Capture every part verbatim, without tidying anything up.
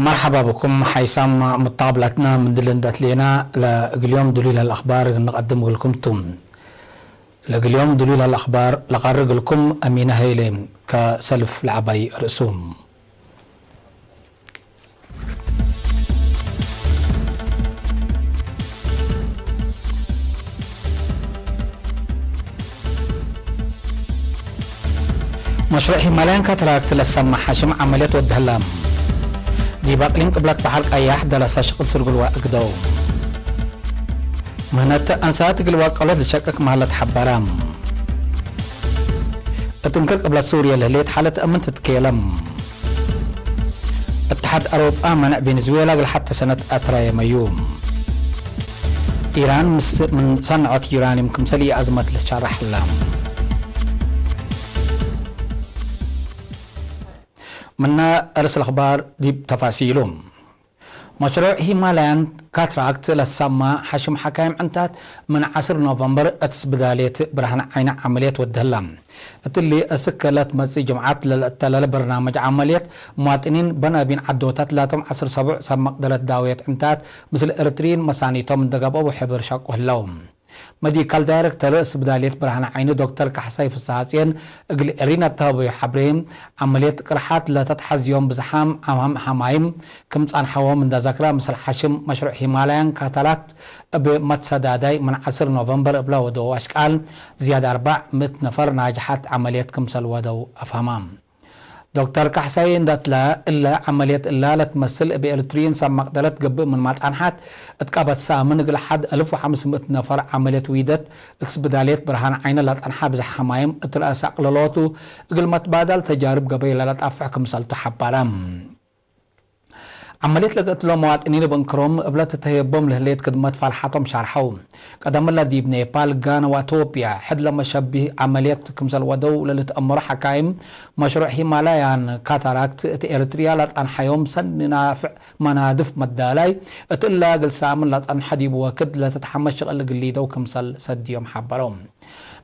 መርሐባ ብኩም ሓይሳም ሙተቃብላትና፣ ምን ድል እንዴ አትሌና ለእግል ዮም ድሉይ ለልአክባር እንቀድም እግልኩም ቱ። ለእግል ዮም ድሉይ ለልአክባር ለቀርእ እግልኩም አሚነ ሀይሌ። ከሰልፍ ለዐባይ ርእሱ። መሽሩዕ ሂማላያን ካትራክት ለሰማ ሓሽም ዐመልየት ወድሀላ። ዲብ አቅሊም ቅብለት በሐር ቀያሕ ደረሰ ሽቅል ስርጉል ወአግደው። ምህነት አንሳት እግል ወቀሎት ልሸቅክ መሀለት ሐበረ። እት እንክር ቅብለት ሱርየ ለህሌት ሓለት አምን ትትኬለም። እትሓድ አውሮጳ መንዕ ቬንዙዌላ እግል ሐቴ ሰነት አትራየመዩ። ኢራን ምስ ምን ሰንዖት ዩራኒየም ክምሰል ኢአዝመት ልትሸረሕ ህላ። ምነ አርስ ለአክባር ዲብ ተፋሲሉ። መሽሩዕ ሂማላያን ካትራክት ለሰማ ሐሽም ሐካይም ዕንታት ምን ዐስር ኖቨምበር እት ስብዳሌት ብርሃን ዓይነ ዐመልየት ወድህላ። እትሊ እስክ ለትመጽእ ጅምዓት ለልአተለለ በርናምጅ ዐመልየት፣ ሙዋጥኒን በናቢን ዐዶታት ላቶም ዐስር ሰቡዕ ሰብ መቅደረት ዳውየት ዕንታት ምስል ኤረትርዪን መሳኒቶም እንዴ ገብአው ሕብር ሸቁ ህለው። መዲካል ዳይረክተር ስብዳልየት ብርሃነ ዓይኒ ዶክተር ካሕሳይ ፍስሐጽዮን እግል ኤሪና እተሀበዩ ሐብሬ፣ ዐመልየት ቅርሓት ለተትሐዝዮም ብዝሓም ሐማም ሐማይም ክም ጸንሐዎም እንዴ ዘክረ፣ ምስል ሐሽም መሽሩዕ ሂማላያን ካታራክት እብ መትሰዳዳይ ምን ዐስር ኖቨምበር እብለ ወደው አሽቃል ዝያድ አርበዕ ምእት ነፈር ናጅሐት ዐመልየት ክምሰል ወደው አፍሀማ። ዶክተር ካሕሳይ እንዳትለ፣ እለ ዐመልየት እላ ለትመስል እብ ኤሪትርዪን ሰብ መቅደረት ገብእ ምንመ ጸንሐት፣ እት ቀበት ሳምን እግል ሐድ አልፍ ወሐምስ ምእት ነፈር ዐመልየት ዊደት፣ እት ስብዳልየት ብርሃን ዓይነ ለጸንሐ ብዝሕ ሐማይም እት ረአስ አቅለሎቱ እግል መትባዳል ተጃርብ ገበይ ለለጣፍሕ ክምሰልቱ ሐበረ። ዐመልየት ለገትሎ መዋጥኒን እብ እንክሮም እብ ለትተሄቦም ለህሌት ክድመት ፋልሓቶም ሻርሐው። ቀደምለ ዲብ ኔፓል፣ ጋና ወአቶብያ ሕድ ለመሸቢህ ዐመልየት ክምሰል ወደው ለልትአመሮ ሐካይም፣ መሽሩዕ ሂማላያን ካታራክት እት ኤሪትርያ ለጸንሐዮም ሰኒ ናፍዕ መናድፍ መዳላይ፣ እት እለ እግል ሳምን ለጸንሐ ዲብ ወክድ ለትትሐመስ ሽቅል እግል ሊደው ክምሰል ሰድዮም ሐበረው።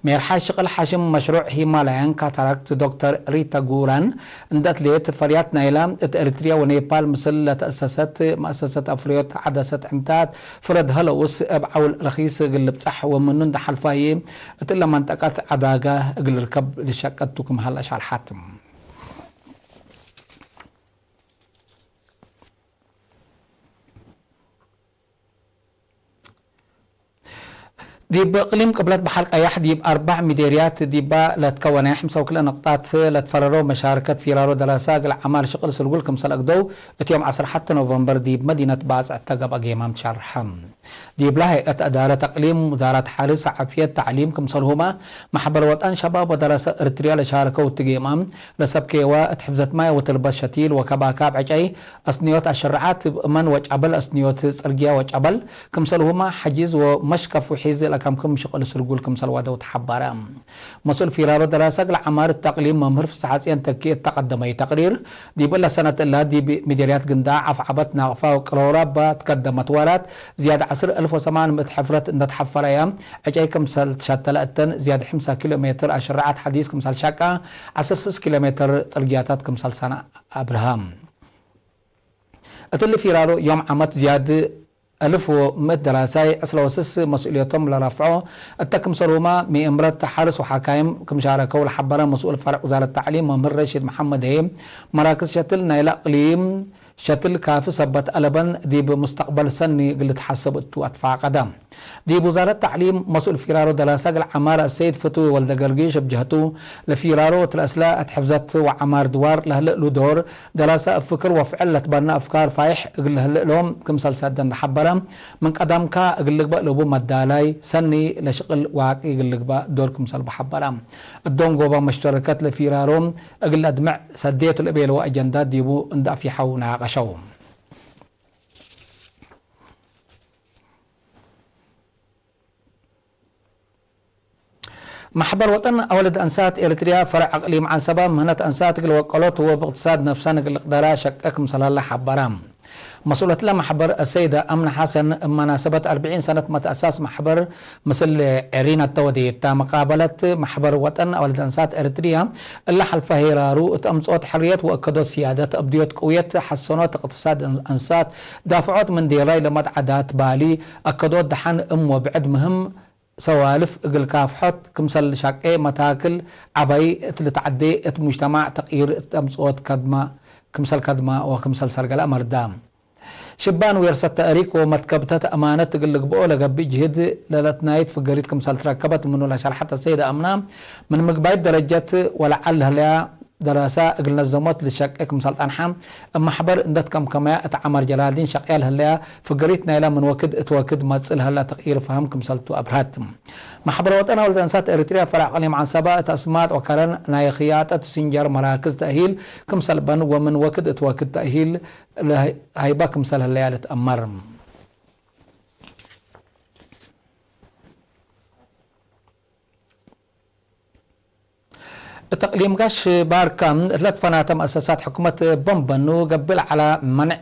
ሜርሓይ ሽቅል ሐሽም መሽሩዕ ሂማላያን ካታራክት ዶክተር ሪታ ጉራን እንዴ አትሌት፣ ፈርያት ናይላ እት ኤሪትርያ ወኔፓል ምስል ለተአሰሰት መአሰሰት አፍርዮት ዐደሰት ዕንታት፣ ፍረድ ሀለውስ እብ ዐውል ረኪስ እግል ልብጸሕ ወምኑ እንዴ ሐልፋዬ እትለ መንጠቀት ዐዳጋ እግል ልርከብ ልሸቀት ቱ ክም ሀለ ሻርሐት። ዲብ እቅሊም ቅብለት በሐር ቀያሕ ዲብ አርበዕ ሚዴርያት ዲባ ለትከወነ ሐምሳ ወክልኤ ነቅጣት ለትፈረረው መሻርከት ፊራሮ ደራሳ እግል ዐማር ሽቅል ስርጉል ክምሰል አግደው እት ዮም ዐስር ሐቴ ኖቨምበር ዲብ መዲነት ባጽዕ እተ ገብአ ጌማም ትሻርሐ። ዲብለ ሀይአት አዳረት አቅሊም፣ ውዛረት ሐርስ፣ ዓፍየት፣ ተዕሊም ክምሰልሁመ መሕበር ወጠን ሸባብ ወደራሰ ኤሪትርያ ለሻረከው እት ጌማም ለሰብኬወ እት ሕፍዘት ማይ ወትርበት ሸቲል ወከባካብ ዕጨይ አስንዮት አሸረዓት እብ እመን ወጨበል አስንዮት ጽርግያ ወጨበል ክምሰልሁመ ሐጂዝ ወመሽከፍ ውሒዝ ለከምክም ሽቅል ስርጉል ክምሰል ወደው ተሐበረ። መስኡል ፊራሮ ደራሰ እግል ዐማር እት አቅሊም መምህር ፍስሐጽዮን ተኪ እተ ቀደመዩ ተቅሪር፣ ዲብ እለ ሰነት እላ ዲብ ሚዴርያት ግንዳዕ፣ ዐፍዐበት፣ ናቅፋ ወቅሮራባ እት ቀደመት ወራት ዝያድ ዐስር አልፍ ወሰማን ምእት ሕፍረት እንዴ ተሐፈረየ፣ ዕጨይ ክምሰል ትሸተለ እተን ዝያድ ሐምሳ ኪሎ ሜትር አሸረዓት ሐዲስ ክምሰል ሸቀ፣ ዐስር ስስ ኪሎ ሜትር ጽርግያታት ክምሰል ሰነ አብርሀ። እትሊ ፊራሮ ዮም ዓመት ዝያድ አልፍ ወምእት ደራሳይ ዕስለ ወስስ መስኡልየቶም ለረፍዖ እተ ክምሰልሁመ ሚእምረት ሐርስ ወሐካይም ክም ሻረከው ለሐበረ መስኡል ፈርዕ ውዛረት ተዕሊም መምህር ረሺድ መሐመድ ህዬ፣ መራክዝ ሸትል ናይለ እቅሊም ሸትል ካፊ ሰበት አለበን ዲብ ሙስተቅበል ሰኒ እግል ልትሐሰብ እቱ አትፋቀደ። ዲብ ውዛረት ተዕሊም መስኡል ፊራሮ ደራሰ እግል ዐማር አሰይድ ፍትዊ ወልደገርጊሽ እብ ጀህቱ፣ ለፊራሮ ወትረአስለ እት ሕፍዘት ወዐማር ድዋር ለህልእ እሉ ዶር፣ ደራሰ እብ ፍክር ወፍዕል ለትበነ አፍካር ፋይሕ እግል ለህልእ እሎም ክምሰል ሰደን ለሐበረ፣ ምን ቀደምካ እግል ልግበእ ለቡ መዳላይ ሰኒ ለሽቅል ዋቂ እግል ልግበእ ዶር ክምሰልቡ ሐበረ። እዶም ጎባ መሽተረከት ለፊራሮ እግል ለአድምዕ ሰዴቱ ለቤለወ አጀንዳ ዲቡ እንዴ አፊሐው ናቀሸው። መሕበር ወጠን አወልድ አንሳት ኤሪትርያ ፈርዕ አቅሊም ዐንሰበ፣ ምህነት አንሳት እግል ወቀሎት ወእብ እቅትሳድ ነፍሰን እግል ልቅደራ ሸቄ ክምሰል ሀለ ሐበረ። መስኡለትለ መሕበር አሰይደ አምነ ሐሰን፣ እብ መናሰበት አርብዒን ሰነት መትአሳስ መሕበር ምስል ዔሪን አተወዴታ፣ መቃበለት መሕበር ወጠን አወልድ አንሳት ኤረትርያ፣ እለ ሐልፈ ሄራሩ እት አምጽኦት ሕርየት ወእከዶት ስያደት፣ አብድዮት ቅውየት፣ ሐሰኖት እቅትሳድ አንሳት፣ ዳፍዖት ምን ዴራይ ለመድ ዐዳት ባሊ፣ አከዶት ደሐን እም ወብዕድ ምህም ሰዋልፍ እግል ካፍሖት ክምሰል ሻቄ መታክል ዐባይ እት ልትዐዴ እት ሙጅተማዕ ተቅይር እት አምጽኦት ከድመ፣ ክምሰል ከድመ ወክምሰል ሰርገለ አመርዳ። ሽባን ዌርሰት ተእሪክ ወመትከብተት አማነት እግል ልግብኦ ለገብእ ጅህድ ለለትናይት ፍገሪት ክምሰል ትረከበት ምኑ ለሸርሐት አሰይደ አምና፣ ምን ምግባይት ደረጀት ወለዐል ለህለያ ደራሳ እግል ነዘሞት ልትሸቄ ክምሰል ጸንሐ፣ እብ መሕበር እንዴ ትከምከመያ እት ዐመር ጀላልዲን ሸቅያ ለህለያ ፍገሪት ናይላ ምን ወክድ እት ወክድ መጽእ ለህላ ተቅይር ፈሀም ክምሰልቱ አብርሀት። መሕበር ወጠን አወልድ አንሳት ኤረትርያ ፈርዕ እቅሊም ዐንሰበ እት አስማጥ ወከረን ናይ ክያጠት ሲንጀር መራክዝ ተእሂል ክምሰል በን ወምን ወክድ እት ወክድ ተእሂል ለሀይባ ክምሰል ህለያ ልትአመር። እት እቅሊም ጋሽ ባርካ እት ለትፈናተ መአሰሳት ሕኩመት በን በኑ ገብእ ለዐለ መንዕ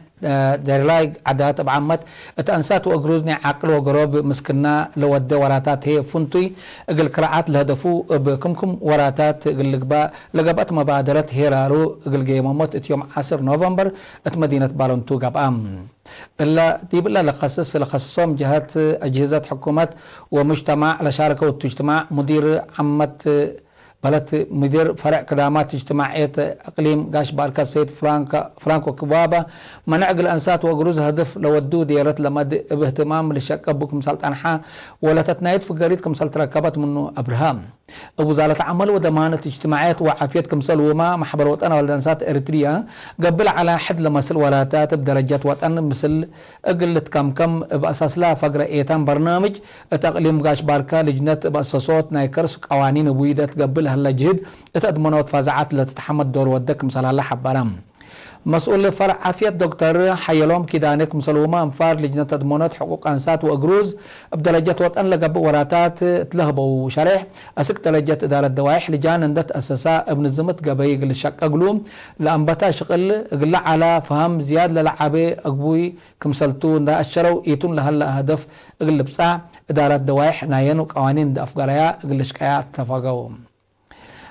ዴራይ ዐዳት እብ ዓመት እት አንሳት ወእግሩዝ ናይ ዓቅል ወገሮብ ምስክና ለወደ ወራታት ህዬ ፍንቱይ እግል ክርዓት ለህደፉ እብ ክምክም ወራታት እግል ልግባእ ለገብአት መባደረት ሄራሩ እግል ገየመሞት እት ዮም ዐስር ኖቨምበር እት መዲነት ባረንቱ ገብአ። እለ ዲብለ ለከስስ ለከስሶም ጀሀት፣ አጅህዘት ሕኩመት ወሙጅተማዕ ለሻርከው እቱ እጅትማዕ፣ ሙዲር ዓመት በለት፣ ሙዲር ፈርዕ ክዳማት እጅትማዕየት እቅሊም ጋሽ ባርከ ሰይድ ፍራንኮ ክባባ፣ መነዕ እግል አንሳት ወእግሩዝ ህድፍ ለወዱ ዴረት ለመድ እብ እህትማም ልሸቀቡ ክምሰል ጠንሐ፣ ወለተትናየት ፍገሪት ክምሰል ትረከበት ምኑ አብርሃ። እብ ውዛረት ዐመል ወደማነት እጅትማዕየት ወዓፍየት ክምሰልሁመ፣ መሕበር ወጠን አወልድ አንሳት ኤረትርያ ገብእ ለዐለ ሕድ ለመስል ወራታት እብ ደረጀት ወጠን ምስል እግል ልትከምከም እብ አሳስላ ፈግረ ኤታን በርናምጅ እት አቅሊም ጋሽ ባርከ ልጅነት እብ አሰሶት ናይ ከርስ ቀዋኒን እብ ዊደት ገብእ ለህለ ጅህድ እት አድመኖት ፋዛዓት ለትትሐመድ ዶር ወደ ክምሰል ሀለ ሐበረ። መስኡል ፈርዕ ዓፍየት ዶክተር ሐየሎም ኪዳነ ክምሰልሁመ፣ አንፋር ልጅነት አድመኖት ሕቁቅ አንሳት ወእግሩዝ እብ ደረጀት ወጠን ለገብእ ወራታት እት ለህበው ሸሬሕ፣ አስክ ደረጀት እዳረት ደዋይሕ ልጃን እንዴ ተአሰሳ እብ ንዝምት ገበይ እግል ልሸቀ እግሉ ለአንበታ ሽቅል እግለ ዐላ ፈሀም ዝያድ ለለዓቤ አግቡይ ክምሰልቱ እንዴ አሸረው፣ ኢቱን ለሀለ ሀደፍ እግል ልብጻዕ እዳረት ደዋይሕ ናየን ወቀዋኒን እንዴ አፍገረያ እግል ልሽቀያ አተፈገው።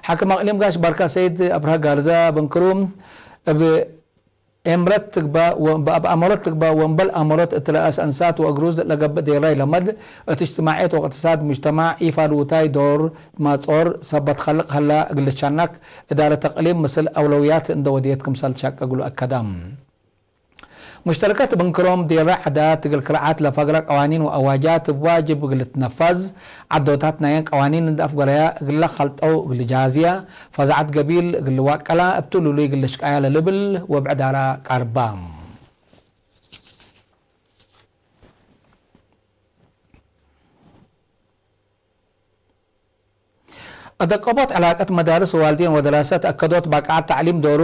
ሓክም አቅሊም ጋሽ ባርካ ሰይድ አብርሃ ጋርዛ በንክሩ፣ እብ ኤምረት ትግባእ ወ-፣ እብ አመሮት ትግባእ ወእምበል አመሮት እት ረአስ አንሳት ወእግሩዝ ለገብእ ዴራይ ለመድ፣ እት እጅትማዕየት ወእቅትሳድ ሙጅተማዕ ኢፋሉውታይ ዶር ማጾር ሰበት ከልቅ ሀላ እግል ልትሸነክ፣ እዳረት አቅሊም ምስል አውለውያት እንዴ ወድየት ክምሰል ትሸቀ እግሉ አከደ። ሙሽተረከት እብ እንክሮም፣ ዴራይ ዐዳት እግል ክርዓት ለፈግረ ቀዋኒን ወአዋጃት እብ ዋጅብ እግል ልትነፈዝ፣ ዐዶታት ናየን ቀዋኒን እንዴ አፍገረያ እግለ ከልጠው እግል ልጃዝያ፣ ፈዛዐት ገቢል እግል ልዋቀላ፣ እብ ትሉሉይ እግል ልሽቀያ ለልብል ወብዕድ አራ ቃርባ። አደቀቦት ዕላቀት መዳርስ ወዋልዴን ወደራሰት አከዶት ባቅዓት ተዕሊም ዶሩ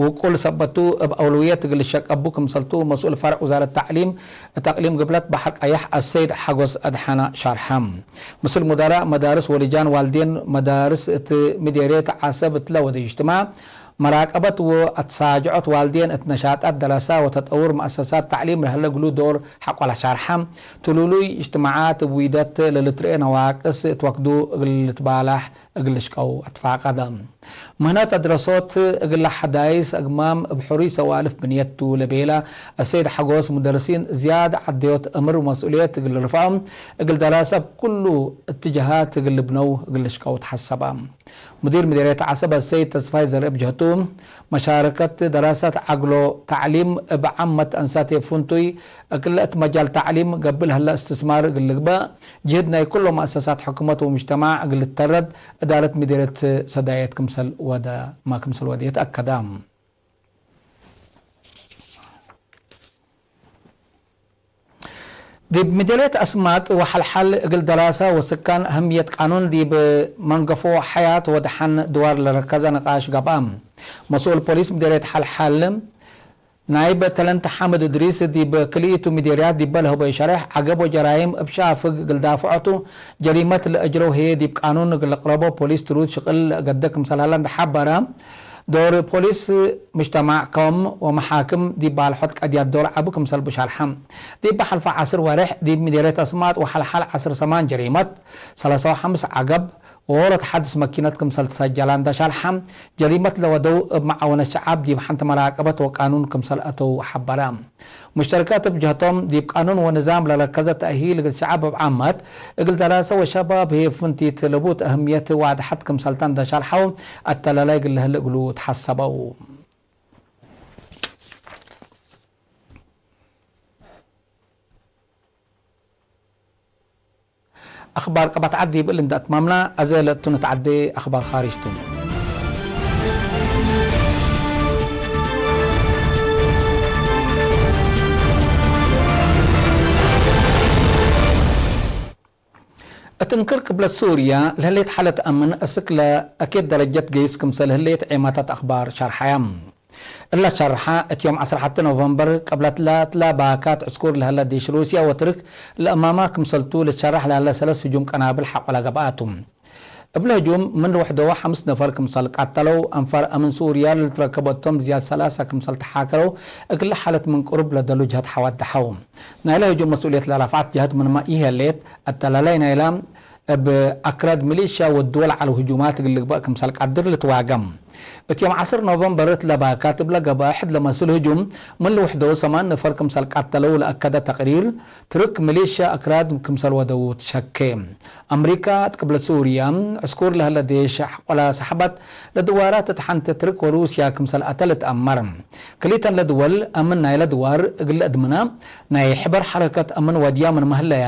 ውቁል ሰበት ቱ፣ እብ አውለውየት እግል ልሸቀቡ ክምሰልቱ መስኡል ፈርዕ ውዛረት ተዕሊም እት አቅሊም ግብለት በሐር ቀያሕ አሰይድ ሐጎስ አድሓነ ሻርሐ። ምስል ሙደራእ መዳርስ ወልጃን ዋልዴን መዳርስ እት ምዴርየት ዐሰብ እትለ ወደ እጅትማዕ መራቀበት ወአትሳጅዖት ዋልዴን እት ነሻጣት ደረሳ ወተጠውር መአሰሳት ተዕሊም ለህለ እግሉ ዶር ሐቆ ለሻርሐ፣ ትሉሉይ እጅትማዓት እብ ዊደት ለልትርኤ ነዋቅስ እት ወክዱ እግል ልትባላሕ እግል ልሽቀው አትፋቀደ። ምህነት አድረሶት እግለ ሐዳይስ አግማም እብ ሕሩይ ሰዋልፍ ብንየት ቱ ለቤለ አሰይድ ሐጎስ፣ ሙደርሲን ዝያድ ዐደዮት እምር ወመስኡልየት እግል ልርፍዖም እግል ደራሰ እብ ኩሉ እትጀሃት እግል ልብነው እግል ልሽቀው ተሐሰበ። ሙዲር ምዴርየት ዐሰብ አሰይድ ተስፋይ ዘርእ ብጀህቱ፣ መሻረከት ደራሰት ዐግሎ ተዕሊም እብ ዓመት አንሳቴ ፍንቱይ፣ እግለ እት መጃል ተዕሊም ገብእ ለህለ እስትስማር እግል ልግበእ ጅህድ ናይ ኩሎም መአሰሳት ሕኩመት ወሙጅተማዕ እግል ልተረድ እዳረት ምዴርየት ሰዳየት ክምሰል ወደ፣ ማ ክምሰል ወድየት አከደ። ዲብ ምዴርየት አስማጥ ወሐልሐል እግል ደራሰ ወስካን አህምየት ቃኑን ዲብ መንገፎ ሐያት ወደሐን ድዋር ለረከዘ ንቃሽ ገብአ። መስኡል ፖሊስ ምዴርየት ሐልሐል ናይብ ተለንት ሓምድ እድሪስ ዲብ ክልኢቱ ምዴርያት ዲበ ለህበዩ ሸሬሕ፣ ዐገብ ወጀራይም እብ ሻፍግ እግል ዳፍዖቱ፣ ጀሪመት ለአጅረው ህዬ ዲብ ቃኑን እግል ልቅረቦ ፖሊስ ትሩድ ሽቅል ለእገደ ክምሰል ሀለ እንዴ ሐበረ፣ ዶር ፖሊስ፣ ምጅተማዕ፣ ከውም ወመሓክም ዲብ ባልሖት ቀድያት ዶር ዐቢ ክምሰል ብሻርሐ። ዲብ ሐልፈ ዐስር ወሬሕ ዲብ ምዴርየት አስማጥ ወሐልሐል ዐስር ሰማን ጀሪመት፣ ሰላሳ ወሐምስ ዐገብ ወወለት ሐድስ መኪነት ክምሰል ትሰጀላ እንደ ሻርሐ፣ ጀሪመት ለወደው እብ መዓወነት ሸዓብ ዲብ ሐንቲ መራቀበት ወቃኑን ክምሰል አተው ሐበረ። ሙሽተረካት እብ ጀህቶም፣ ዲብ ቃኑን ወንዛም ለረከዘ ተእሂል እግል ሸዐብ እብ ዓመት፣ እግል ደራሰ ወሸባብ ህዬ ፍንቲት ልቡጥ እህምየት ዋድሐት ክምሰልተ እንደ ሸርሐው፣ አተላላይ እግል ለህል እግሉ ተሐሰበው። አኽባር ቀበት ዐድ ዲብ እል እንደ አትማምና፣ አዜ ለእቱ ንትዐዴ አኽባር ኻርጅ ቱ። እት እንክር ቅብለት ሱርያ ለህሌት ሓለት አምን እስክ ለአኬት ደረጀት ገይስ ክምሰል ህሌት ዔማታት አኽባር ሸርሐያ። እለ ሸርሐ፣ እት ዮም ዐስር ሐቲ ኖቨምበር፣ ቅብለት ለትለ ባካት ዕስኩር ለህለ ዴሽ ሩስያ ወትርክ ለእማማ ክምሰልቱ ልትሸረሕ ለህለ ሰለስ ህጁም ቀናብል ሐቆ ለገብአ ቱ። እብለ ህጁም ምን ልውሕዶ ሐምስ ነፈር ክምሰል ቀተለው፣ አንፋር አምን ሱርያ ለልትረከቦ እቶም ዝያድ ሰላሳ ክምሰል ተሓከረው፣ እግለ ሓለት ምን ቅሩብ ለደሉ ጀህት ሐወደሐው። ናይለ ህጁም መስኡልየት ለረፍዐት ጀህት ምንመ ኢሄሌት፣ አተላላይ ናይላ እብ አክራድ ሚሊሻ ወድወል ዐለው ህጁማት እግል ልግበእ ክምሰል ቀድር ልትዋገም። እት ዮም ዐስር ኖቨምበር እት ለባካት እብለ ገብአ ሕድ ለመስል ህጁም ምን ልውሕዶ ሰማን ነፈር ክምሰል ቀተለው ለአከደ ተቅሪር፣ ትርክ ሚሊሻ አክራድ ክምሰል ወደው ትሸኬ። አምሪካ እት ቅብለት ሱርያ ዕስኩር ለህለ ዴሽ ሐቆ ለሰሐበት፣ ለድዋራት እት ሐንተ ትርክ ወሩስያ ክምሰል አተ ልትአመር። ክልኢተን ለድወል አምን ናይለ ድዋር እግል ለአድምና፣ ናይ ሕበር ሐረከት አምን ወድያ ምንመ ህለየ፣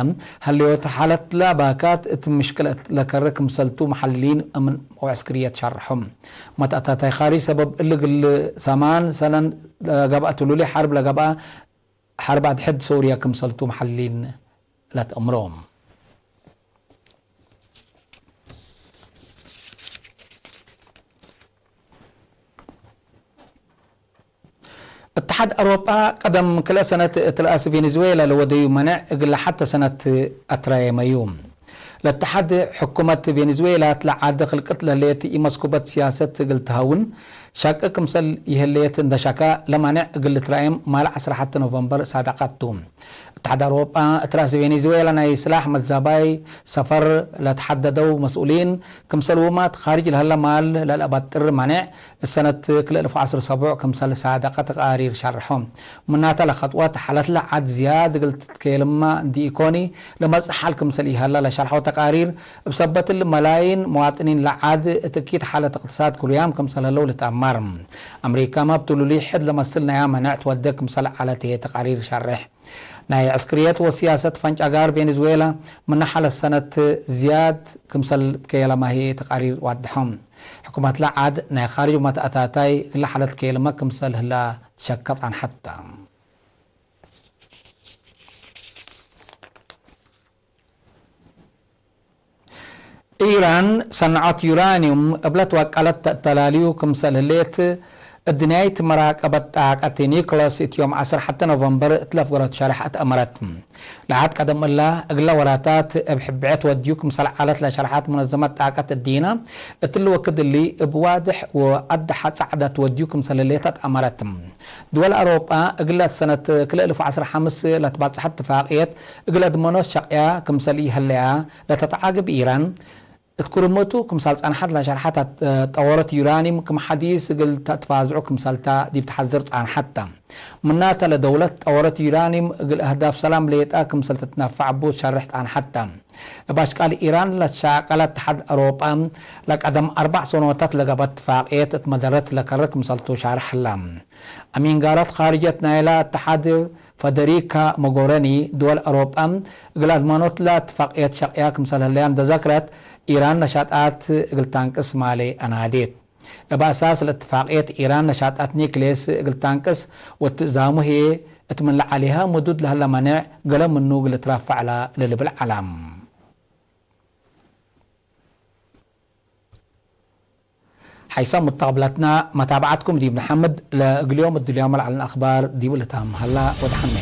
ሀለዮት ሓለት ለባካት እት ምሽክለት ለከረ ክምሰልቱ መሐልሊን አምን ወዕስክርየት ሸርሖም። መትአታታይ ኻርጅ ሰበብ እሊ እግል ሰማን ሰነን ለገብአ ትሉሊ ሐርብ ለገብአ ሐርብ አድሕድ ሶርያ ክምሰልቱ መሐልሊን ለትአምሮም። እትሓድ አውሮጳ ቀደም ክልኤ ሰነት እት ረአስ ቬኔዙዌላ ለወደዩ መኔዕ እግል ሐተ ሰነት አትራየመዩ። ለእትሓድ ሕኩመት ቬኔዙዌላ እት ለዓድ ክልቅት ለህሌት ኢመስኩበት ሲያሰት እግል ተሀውን ሻቂ ክምሰል ይህሌት እንደ ሻካ ለማኔዕ እግል ልትራየም ማል ዐስር ሐቲ ኖቨምበር ሳደቀት ቱ። እትሓድ አውሮጳ እት ረአስ ቬኔዙዌላ ናይ ስላሕ መትዛባይ ሰፈር ለተሐደደው መስኡሊን፣ ክምሰል ውማት ካርጅ ለህለ ማል ለለአበጥር ማኔዕ፣ እሰነት ክልኤ እልፍ ወዐስር ሰቡዕ ክምሰል ሳደቀ ተቃሪር ሸርሖ። ምናተ ለከጥወት ሓለት ለዓድ ዝያድ እግል ትትኬልማ እንዲ ኢኮኒ፣ ለመጽእ ሓል ክምሰል ኢሀላ ለሸርሐው ተቃሪር፣ እብ ሰበት እሊ መላይን መዋጥኒን ለዓድ እት እኪት ሓለት እቅትሳድ ክሩያም ክምሰል ህለው ልትአመር። አምሪካመ እብ ትሉሊ ሕድ ለመስል ናያ መነዕ ትወዴ ክምሰል ዐለት ህዬ ተቃሪር ሸሬሕ። ናይ ዕስክርየት ወስያሰት ፈንጫጋር ቬኔዙዌላ ምነ ሐለት ሰነት ዝያድ ክምሰል ትከየለመ ህዬ ተቃሪር ዋድሖም። ሕኩመትለ ዓድ ናይ ካርጅ ወመትአታታይ እግለ ሐለት ትከየልመ ክምሰል ህላ ትሸከ ጸንሐት ተ። ኢራን ሰንዖት ዩራኒዩም እብለ ትወቀለት ተአተላልዩ ክምሰል ህሌት፣ እድንያይት መራቀበት ጣቀት ኒኮላስ እት ዮም ዐስር ሐቲ ኖቨምበር እት ለፍገረቱ ሸርሕ አትአመረት። ለዓድ ቀደም እላ፣ እግለ ወራታት እብ ሕብዕየት ወድዩ ክምሰል ዐለት ለሸርሐት ሙነዘመት ጣቀት እዲነ፣ እትሊ ወክድ እሊ እብ ዋድሕ ወአድሐ ጸዕዳት ወድዩ ክምሰል ህሌት አትአመረት። ድወል አውሮጳ እግለ ሰነት ክልኤ እልፍ ወዐስር ሐምስ ለትባጽሐት ትፋቅየት እግል አድመኖት ሸቅያ ክምሰል ኢሀለያ ለተትዓግብ ኢራን፣ እት ክርመቱ ክምሰል ጸንሐት ለሸርሐት ጠወረት ዩራኒም ክም ሐዲስ እግል ተትፋዝዑ ክምሰልታ ዲብ ተሐዝር ጸንሐት ተ። ምናተ ለደውለት ጠወረት ዩራኒም እግል አህዳፍ ሰላም ሌጣ ክምሰል ትትነፈዕ ቡ ትሸርሕ ጸንሐት ተ። እብ አሽቃል ኢራን ለትሻቀለ እትሓድ አውሮጳ ለቀደም አርበዕ ሰኖታት ለገበት ትፋቅየት እት መደረት ለከረ ክምሰልቱ ሻርሕ ህላ። አሚን ጋራት ካርጀት ናይላ እትሓድ ፈደሪካ ሞጎረኒ፣ ድወል አውሮጳ እግል አድመኖትላ እትፋቅየት ሸቅያ ክምሰል ህለያ እንደ ዘክረት፣ ኢራን ነሻጣት እግል ታንቅስ ማሌ አናዴት። እብ አሳስ ለእትፋቅየት ኢራን ነሻጣት ኒክሌስ እግል ታንቅስ ወትእዛሙ ህዬ እት ምን ለዐሌሃ ምዱድ ለህለ መኔዕ ገሌ ምኑ እግል እትራፈዕ ላ ለልብል ዐላ። ሐይሳም ሙተቅብለትና መታብዐትኩም ዲብ ነሐምድ። ለእግል ዮም እድልዮም ለዐለን አክባር ዲብ ልታም ሀላ ወደሐነ።